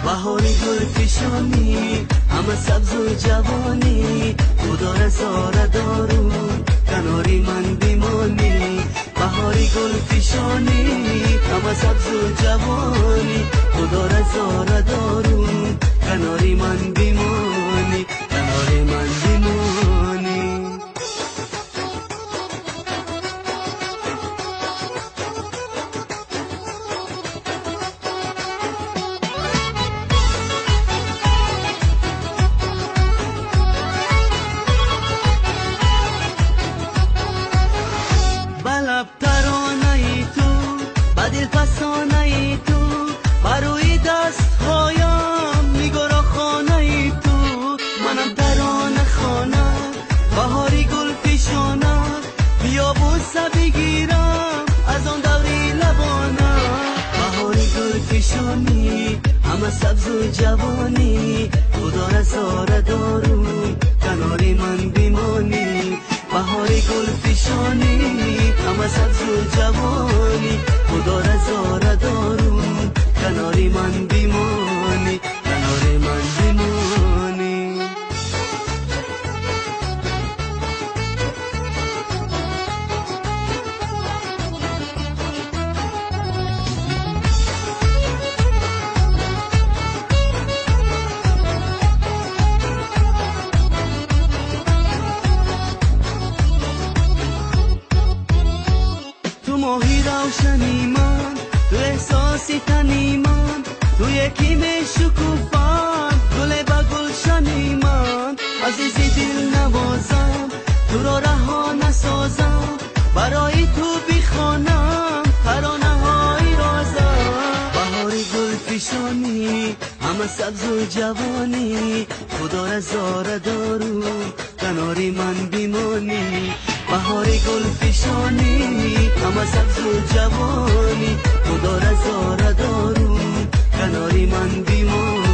بهاری گل فشانی همه سبز و جوانی، خدا رضا دارو کناری من بیمانی. بهاری گل فشانی همه سبز و جوانی، خدا رضا دارو کناری من بیمانی، کناری من بیمانی. فسانه تو بروی دست هایم نگارا خانه تو، منم ترانه خانه بهاری گل پیشانه، بیا بوسه بگیرم از آن دوری لبانه. بهاری گل پیشانی همه سبز و جوانی، خدا رضا دارو کناری من بیمانی. بهاری گل پیشانی همه سبز و جوانی، خدا رضا دارو کناری من بیمانی، کناری من بیمانی. تو ماهی روشنی من، تو احساسی تنی من، تو یکی می شکوفان گل به گلشنی من. عزیزی دل نوازم تو را رها نسازم، برای تو بخوانم ترانه های رازم. بهاری گل فشانی همه سبز و جوانی، خدا رضا دارو کناری من بیمانی. بهاری گل فشانی همه سبز و جوانی، خدا رضا دارو کناری من بیمانی.